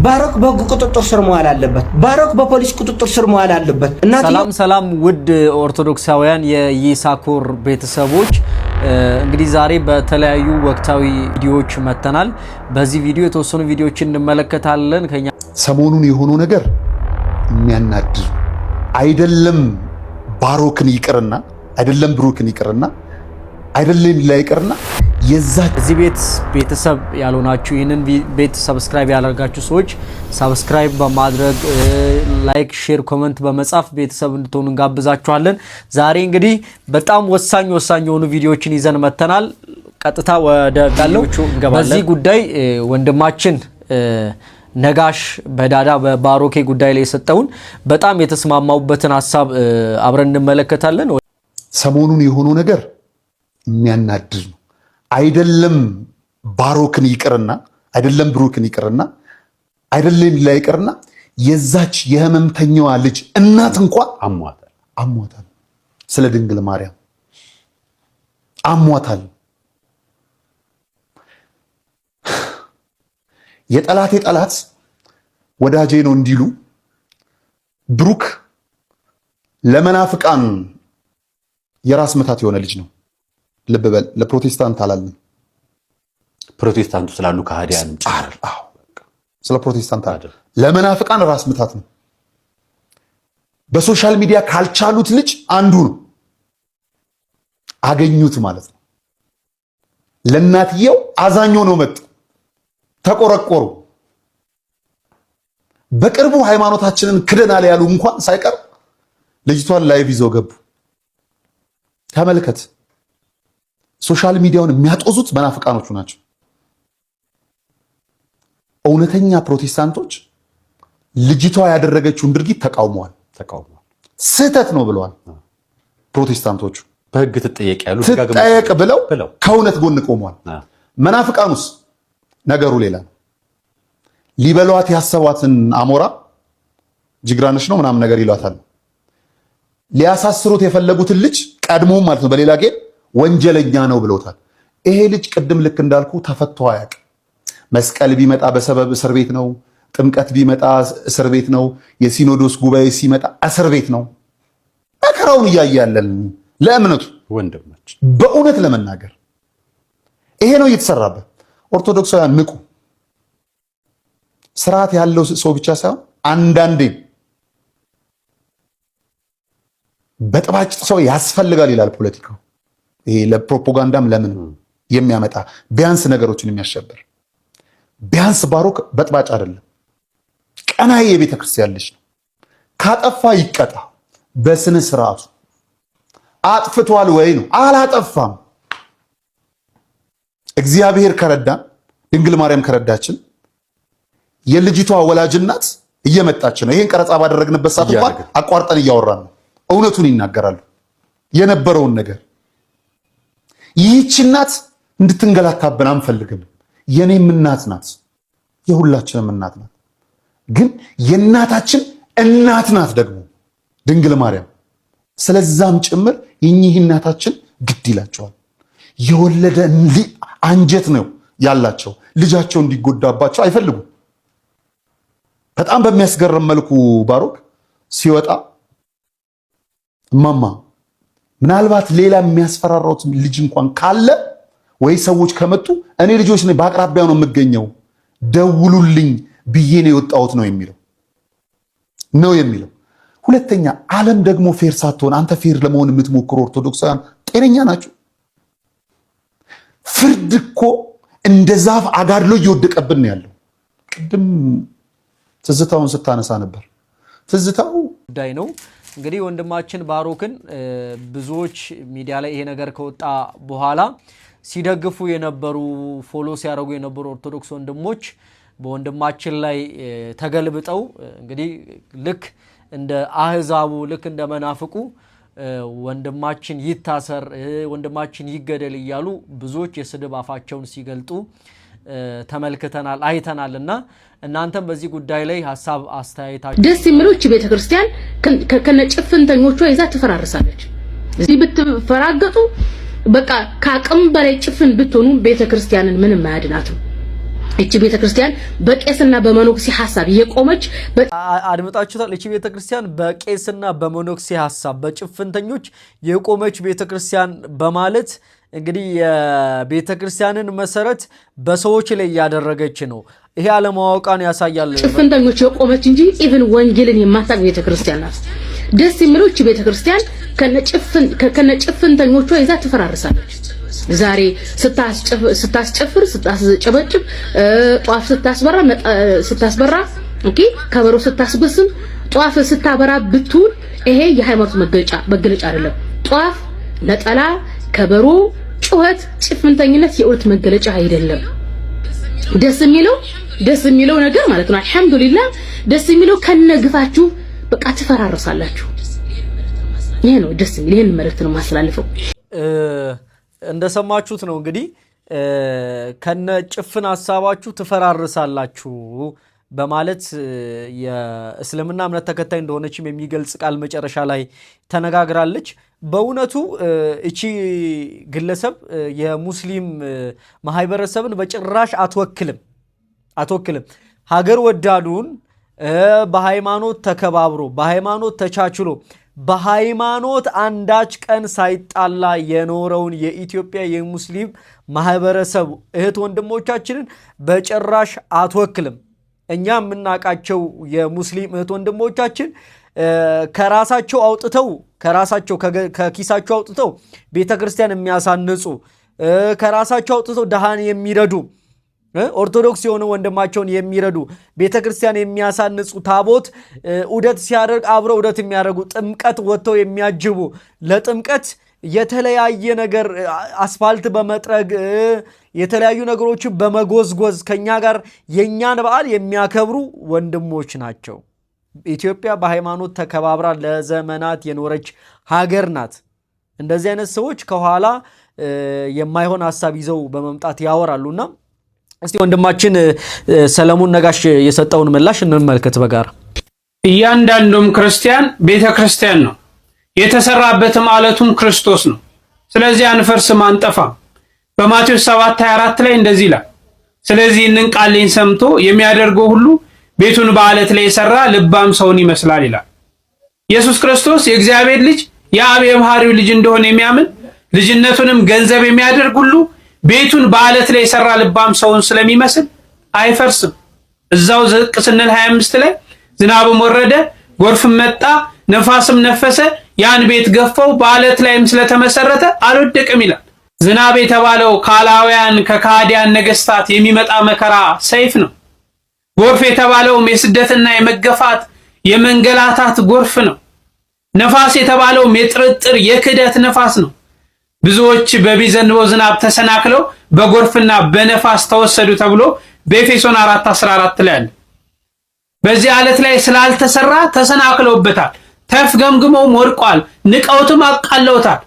ባሮክ በህግ ቁጥጥር ስር መዋል አለበት። ባሮክ በፖሊስ ቁጥጥር ስር መዋል አለበት። ሰላም ሰላም፣ ውድ ኦርቶዶክሳውያን የይሳኮር ቤተሰቦች፣ እንግዲህ ዛሬ በተለያዩ ወቅታዊ ቪዲዮዎች መጥተናል። በዚህ ቪዲዮ የተወሰኑ ቪዲዮዎችን እንመለከታለን። ከኛ ሰሞኑን የሆነው ነገር የሚያናድድ አይደለም። ባሮክን ይቅርና፣ አይደለም ብሩክን ይቅርና፣ አይደለም ሌላ ይቅርና የዛ እዚህ ቤት ቤተሰብ ያልሆናችሁ፣ ይህንን ቤት subscribe ያላደረጋችሁ ሰዎች subscribe በማድረግ፣ like፣ share፣ comment በመጻፍ ቤተሰብ እንድትሆኑ እንጋብዛችኋለን። ዛሬ እንግዲህ በጣም ወሳኝ ወሳኝ የሆኑ ቪዲዮዎችን ይዘን መጥተናል። ቀጥታ ወደ ቪዲዮዎቹ እንገባለን። በዚህ ጉዳይ ወንድማችን ነጋሽ በዳዳ በባሮኬ ጉዳይ ላይ የሰጠውን በጣም የተስማማውበትን ሀሳብ አብረን እንመለከታለን። ሰሞኑን የሆነው ነገር የሚያናድድ ነው። አይደለም ባሮክን ይቅርና፣ አይደለም ብሩክን ይቅርና፣ አይደለም ሌላ ይቅርና የዛች የህመምተኛዋ ልጅ እናት እንኳን አሟታል፣ አሟታል። ስለ ድንግል ማርያም አሟታል። የጠላቴ ጠላት ወዳጄ ነው እንዲሉ ብሩክ ለመናፍቃን የራስ ምታት የሆነ ልጅ ነው። ልብ በል፣ ለፕሮቴስታንት አላልንም። ፕሮቴስታንቱ ስላሉ ከሃዲያን። አዎ፣ ስለ ፕሮቴስታንት አለ። ለመናፍቃን ራስ ምታት ነው። በ social media ካልቻሉት ልጅ አንዱ ነው። አገኙት ማለት ነው። ለእናትየው አዛኝ ሆነው መጡ፣ ተቆረቆሩ። በቅርቡ ሃይማኖታችንን ክደናል ያሉ እንኳን ሳይቀር ልጅቷን live ይዘው ገቡ። ተመልከት። Social media ውን የሚያጦዙት መናፍቃኖቹ ናቸው። እውነተኛ ፕሮቴስታንቶች ልጅቷ ያደረገችውን ድርጊት ተቃውመዋል። ተቃውመዋል። ስህተት ነው ብለዋል። ፕሮቴስታንቶቹ በህግ ትጠየቅ ያሉ ትጠየቅ ብለው ከእውነት ጎን ቆመዋል። መናፍቃኑስ ነገሩ ሌላ ነው። ሊበሏት ያሰቧትን አሞራ ጅግራነሽ ነው ምናምን ነገር ይሏታል። ሊያሳስሩት የፈለጉትን ልጅ ቀድሞም ማለት ነው በሌላ ጌ ወንጀለኛ ነው ብለውታል። ይሄ ልጅ ቅድም ልክ እንዳልኩ ተፈቶ አያውቅም። መስቀል ቢመጣ በሰበብ እስር ቤት ነው። ጥምቀት ቢመጣ እስር ቤት ነው። የሲኖዶስ ጉባኤ ሲመጣ እስር ቤት ነው። መከራውን እያየ ያለን ለእምነቱ ወንድማችን በእውነት ለመናገር ይሄ ነው እየተሰራበት። ኦርቶዶክሳውያን ንቁ። ስርዓት ያለው ሰው ብቻ ሳይሆን አንዳንዴ በጥባጭ ሰው ያስፈልጋል ይላል ፖለቲካው። ይሄ ለፕሮፓጋንዳም ለምን የሚያመጣ ቢያንስ ነገሮችን የሚያሸብር፣ ቢያንስ ባሮክ በጥባጭ አይደለም፣ ቀናይ የቤተ ክርስቲያን ልጅ ነው። ካጠፋ ይቀጣ በስነ ስርዓቱ። አጥፍቷል ወይ ነው? አላጠፋም። እግዚአብሔር ከረዳን፣ ድንግል ማርያም ከረዳችን የልጅቷ ወላጅ እናት እየመጣች ነው። ይሄን ቀረጻ ባደረግንበት ሰዓት እንኳን አቋርጠን እያወራን ነው። እውነቱን ይናገራሉ የነበረውን ነገር። ይህች እናት እንድትንገላታብን አንፈልግም። የኔም እናት ናት፣ የሁላችንም እናት ናት። ግን የእናታችን እናት ናት ደግሞ ድንግል ማርያም። ስለዛም ጭምር የኚህ እናታችን ግድ ይላቸዋል። የወለደ አንጀት ነው ያላቸው። ልጃቸው እንዲጎዳባቸው አይፈልጉም። በጣም በሚያስገርም መልኩ ባሮክ ሲወጣ እማማ ምናልባት ሌላ የሚያስፈራራውት ልጅ እንኳን ካለ ወይ ሰዎች ከመጡ እኔ ልጆች ነኝ፣ በአቅራቢያው ነው የምገኘው፣ ደውሉልኝ ብዬ ነው የወጣሁት ነው የሚለው። ሁለተኛ ዓለም ደግሞ fair ሳትሆን አንተ fair ለመሆን የምትሞክሩ ኦርቶዶክሳውያን ጤነኛ ናቸው? ፍርድ እኮ እንደ ዛፍ አጋድሎ እየወደቀብን ነው ያለው። ቅድም ትዝታውን ስታነሳ ነበር። ትዝታው ጉዳይ ነው እንግዲህ ወንድማችን ባሮክን ብዙዎች ሚዲያ ላይ ይሄ ነገር ከወጣ በኋላ ሲደግፉ የነበሩ፣ follow ሲያደርጉ የነበሩ ኦርቶዶክስ ወንድሞች በወንድማችን ላይ ተገልብጠው እንግዲህ ልክ እንደ አህዛቡ፣ ልክ እንደ መናፍቁ ወንድማችን ይታሰር፣ ወንድማችን ይገደል እያሉ ብዙዎች የስድብ አፋቸውን ሲገልጡ ተመልክተናል፣ አይተናል። እና እናንተም በዚህ ጉዳይ ላይ ሀሳብ አስተያየታችሁ ደስ የሚለው እቺ ቤተክርስቲያን ከነ ጭፍንተኞቿ ይዛ ትፈራርሳለች። እዚህ ብትፈራገጡ፣ በቃ ከአቅም በላይ ጭፍን ብትሆኑ ቤተክርስቲያንን ምንም አያድናትም። እቺ ቤተክርስቲያን በቄስና በመነኩሴ ሐሳብ የቆመች አድምጣችሁታል። እቺ ቤተክርስቲያን በቄስና በመነኩሴ ሐሳብ በጭፍንተኞች የቆመች ቤተክርስቲያን በማለት እንግዲህ የቤተክርስቲያንን መሰረት በሰዎች ላይ እያደረገች ነው። ይሄ አለማወቋን ያሳያል። ጭፍንተኞች የቆመች እንጂ even ወንጌልን የማታውቅ ቤተክርስቲያን ናት። ደስ የሚለው እቺ ቤተክርስቲያን ከነጭፍንተኞቿ ይዛ ትፈራርሳለች። ዛሬ ስታስጨፍር፣ ስታስጨበጭብ፣ ጧፍ ስታስበራ፣ okay ከበሮ ስታስጎስም፣ ጧፍ ስታበራ ብትውል ይሄ የሃይማኖት መገለጫ አይደለም። ጧፍ፣ ነጠላ፣ ከበሮ፣ ጩኸት፣ ጭፍንተኝነት የእውነት መገለጫ አይደለም። ደስ የሚለው ነገር ማለት ነው አልሐምዱሊላህ ደስ የሚለው ከነግፋችሁ በቃ ትፈራርሳላችሁ። ይሄ ነው ደስ የሚል። ይሄን መልእክት ነው የማስተላልፈው። እንደሰማችሁት ነው እንግዲህ፣ ከነ ጭፍን ሀሳባችሁ ትፈራርሳላችሁ በማለት የእስልምና እምነት ተከታይ እንደሆነችም የሚገልጽ ቃል መጨረሻ ላይ ተነጋግራለች። በእውነቱ እቺ ግለሰብ የሙስሊም ማህበረሰብን በጭራሽ አትወክልም አትወክልም። ሀገር ወዳዱን፣ በሃይማኖት ተከባብሮ፣ በሃይማኖት ተቻችሎ፣ በሃይማኖት አንዳች ቀን ሳይጣላ የኖረውን የኢትዮጵያ የሙስሊም ማህበረሰብ እህት ወንድሞቻችንን በጭራሽ አትወክልም። እኛ የምናውቃቸው የሙስሊም እህት ወንድሞቻችን ከራሳቸው ከኪሳቸው አውጥተው ቤተ ክርስቲያን የሚያሳንጹ፣ ከራሳቸው አውጥተው ድሃን የሚረዱ፣ ኦርቶዶክስ የሆነ ወንድማቸውን የሚረዱ፣ ቤተ ክርስቲያን የሚያሳንጹ፣ ታቦት ዑደት ሲያደርግ አብረው ዑደት የሚያደርጉ፣ ጥምቀት ወጥተው የሚያጅቡ፣ ለጥምቀት የተለያየ ነገር አስፋልት በመጥረግ፣ የተለያዩ ነገሮችን በመጎዝጎዝ ከኛ ጋር የእኛን በዓል የሚያከብሩ ወንድሞች ናቸው። ኢትዮጵያ በሃይማኖት ተከባብራ ለዘመናት የኖረች ሀገር ናት። እንደዚህ አይነት ሰዎች ከኋላ የማይሆን ሀሳብ ይዘው በመምጣት ያወራሉና እስቲ ወንድማችን ሰለሞን ነጋሽ የሰጠውን ምላሽ እንመልከት በጋራ። እያንዳንዱም ክርስቲያን ቤተ ክርስቲያን ነው። የተሰራበትም አለቱም ክርስቶስ ነው። ስለዚህ አንፈርስም፣ አንጠፋም። በማቴዎስ 7:24 ላይ እንደዚህ ይላል። ስለዚህ ይህንን ቃሌን ሰምቶ የሚያደርገው ሁሉ ቤቱን በአለት ላይ የሰራ ልባም ሰውን ይመስላል ይላል። ኢየሱስ ክርስቶስ የእግዚአብሔር ልጅ፣ የአብ የባህሪው ልጅ እንደሆነ የሚያምን፣ ልጅነቱንም ገንዘብ የሚያደርግ ሁሉ ቤቱን በአለት ላይ የሰራ ልባም ሰውን ስለሚመስል አይፈርስም። እዛው ዝቅ ስንል 25 ላይ ዝናብም ወረደ፣ ጎርፍም መጣ፣ ነፋስም ነፈሰ፣ ያን ቤት ገፋው፣ በአለት ላይም ስለተመሰረተ አልወደቅም ይላል። ዝናብ የተባለው ካላውያን ከካዲያን ነገስታት የሚመጣ መከራ ሰይፍ ነው። ጎርፍ የተባለውም የስደትና የመገፋት የመንገላታት ጎርፍ ነው። ነፋስ የተባለውም የጥርጥር የክህደት ነፋስ ነው። ብዙዎች በሚዘንበው ዝናብ ተሰናክለው በጎርፍና በነፋስ ተወሰዱ ተብሎ በኤፌሶን 4:14 ላይ አለ። በዚህ አለት ላይ ስላልተሰራ ተሰናክለውበታል። ተፍገምግመውም ወድቋል። ንቀውትም አቃለውታል።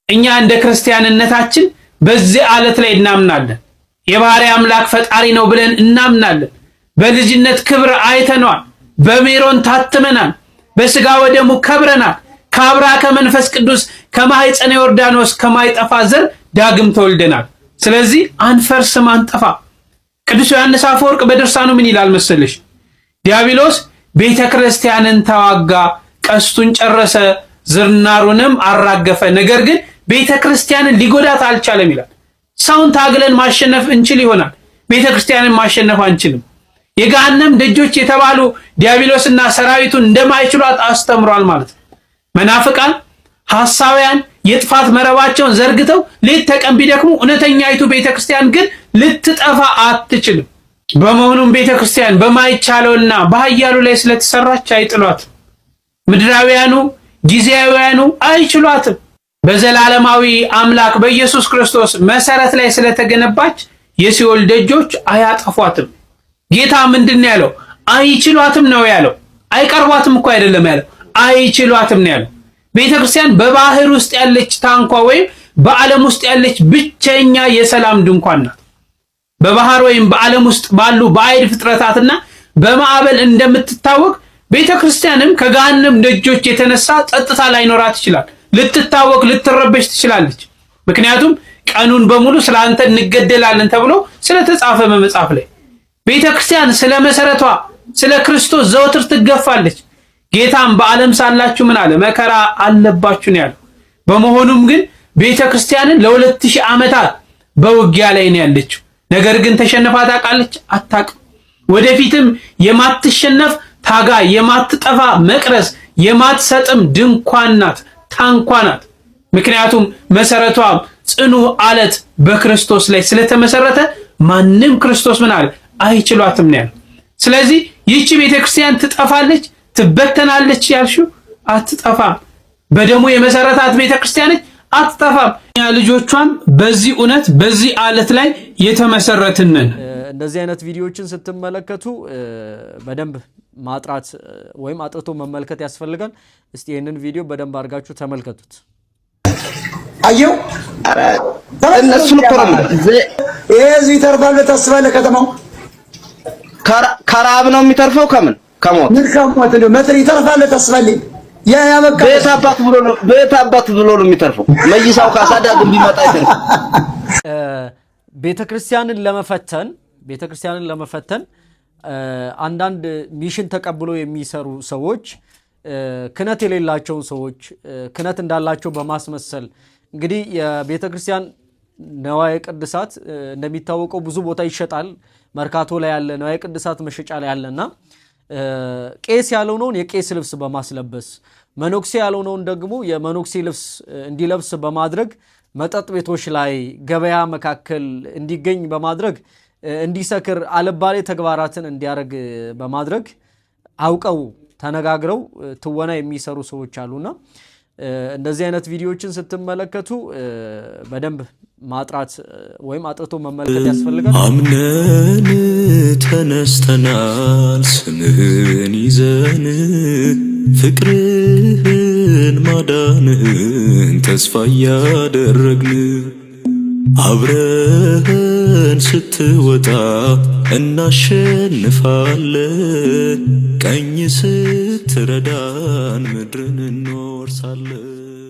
እኛ እንደ ክርስቲያንነታችን በዚህ አለት ላይ እናምናለን። የባህሪ አምላክ ፈጣሪ ነው ብለን እናምናለን። በልጅነት ክብር አይተነዋል። በሜሮን ታትመናል። በስጋ ወደሙ ከብረናል። ከአብራከ መንፈስ ቅዱስ፣ ከማኅፀነ ዮርዳኖስ፣ ከማይጠፋ ዘር ዳግም ተወልደናል። ስለዚህ አንፈርስም፣ አንጠፋ። ቅዱስ ዮሐንስ አፈወርቅ በድርሳኑ ምን ይላል መሰለሽ? ዲያብሎስ ቤተ ክርስቲያንን ተዋጋ፣ ቀስቱን ጨረሰ፣ ዝናሩንም አራገፈ፣ ነገር ግን ቤተ ክርስቲያንን ሊጎዳት አልቻለም ይላል። ሰውን ታግለን ማሸነፍ እንችል ይሆናል፣ ቤተ ክርስቲያንን ማሸነፍ አንችልም። የገሃነም ደጆች የተባሉ ዲያብሎስና ሰራዊቱን እንደማይችሏት አስተምሯል ማለት ነው። መናፍቃን ሐሳውያን የጥፋት መረባቸውን ዘርግተው ሌት ተቀን ቢደክሙ እውነተኛይቱ ቤተክርስቲያን ግን ልትጠፋ አትችልም። በመሆኑም ቤተክርስቲያን በማይቻለውና በኃያሉ ላይ ስለተሰራች አይጥሏትም። ምድራውያኑ ጊዜያውያኑ አይችሏትም። በዘላለማዊ አምላክ በኢየሱስ ክርስቶስ መሰረት ላይ ስለተገነባች የሲኦል ደጆች አያጠፏትም። ጌታ ምንድን ነው ያለው? አይችሏትም ነው ያለው። አይቀርቧትም እኮ አይደለም ያለው፣ አይችሏትም ነው ያለው። ቤተክርስቲያን በባህር ውስጥ ያለች ታንኳ ወይም በዓለም ውስጥ ያለች ብቸኛ የሰላም ድንኳን ናት። በባህር ወይም በዓለም ውስጥ ባሉ ባዕድ ፍጥረታትና በማዕበል እንደምትታወቅ ቤተክርስቲያንም ከገሃነም ደጆች የተነሳ ጸጥታ ላይኖራት ይችላል። ልትታወክ፣ ልትረበሽ ትችላለች። ምክንያቱም ቀኑን በሙሉ ስለ አንተ እንገደላለን ተብሎ ስለተጻፈ በመጽሐፍ ላይ። ቤተ ክርስቲያን ስለ መሰረቷ ስለ ክርስቶስ ዘወትር ትገፋለች። ጌታም በዓለም ሳላችሁ ምን አለ? መከራ አለባችሁ ነው ያለው። በመሆኑም ግን ቤተ ክርስቲያንን ለ2000 ዓመታት በውጊያ ላይ ነው ያለችው። ነገር ግን ተሸንፋ ታውቃለች? አታውቅም። ወደፊትም የማትሸነፍ ታጋይ፣ የማትጠፋ መቅረዝ፣ የማትሰጥም ድንኳን ናት፣ ታንኳ ናት። ምክንያቱም መሰረቷ ጽኑ አለት በክርስቶስ ላይ ስለተመሰረተ ማንም ክርስቶስ ምን አለ አይችሏትም ነው ያለው። ስለዚህ ይህቺ ቤተክርስቲያን ትጠፋለች፣ ትበተናለች ያልሽው አትጠፋም። በደሙ የመሰረታት ቤተክርስቲያነች አትጠፋም። እኛ ልጆቿን በዚህ እውነት በዚህ አለት ላይ የተመሰረትንን። እንደዚህ አይነት ቪዲዮዎችን ስትመለከቱ በደንብ ማጥራት ወይም አጥርቶ መመልከት ያስፈልጋል። እስቲ ይህንን ቪዲዮ በደንብ አድርጋችሁ ተመልከቱት። አየው። እነሱን እኮ ነው። ይሄ ህዝብ ይተርፋል ብለህ ታስባለህ? ከተማው ከረሃብ ነው የሚተርፈው? ከምን ከሞት? ምን ከሞት እንደው መትር ይተርፋል ብለህ ታስባለህ? ያ ያበቃ ቤት አባት ብሎ ነው የሚተርፈው። መይሳው ካሳ ዳግም ቢመጣ አይተርፍም። ቤተክርስቲያንን ለመፈተን አንዳንድ mission ተቀብሎ የሚሰሩ ሰዎች ክህነት የሌላቸውን ሰዎች ክህነት እንዳላቸው በማስመሰል፣ እንግዲህ የቤተክርስቲያን ነዋየ ቅድሳት እንደሚታወቀው ብዙ ቦታ ይሸጣል። መርካቶ ላይ ያለ ነዋየ ቅድሳት መሸጫ ላይ ያለና ቄስ ያልሆነውን የቄስ ልብስ በማስለበስ፣ መነኩሴ ያልሆነውን ደግሞ የመነኩሴ ልብስ እንዲለብስ በማድረግ፣ መጠጥ ቤቶች ላይ ገበያ መካከል እንዲገኝ በማድረግ፣ እንዲሰክር፣ አልባሌ ተግባራትን እንዲያደርግ በማድረግ አውቀው ተነጋግረው ትወና የሚሰሩ ሰዎች አሉና እንደዚህ አይነት ቪዲዮዎችን ስትመለከቱ በደንብ ማጥራት ወይም አጥርቶ መመልከት ያስፈልጋል። አምነን ተነስተናል ስምህን ይዘን፣ ፍቅርህን ማዳንህን ተስፋ እያደረግን፣ አብረህን ስትወጣ እናሸንፋለን፣ ቀኝ ስትረዳን ምድርን እንወርሳለን።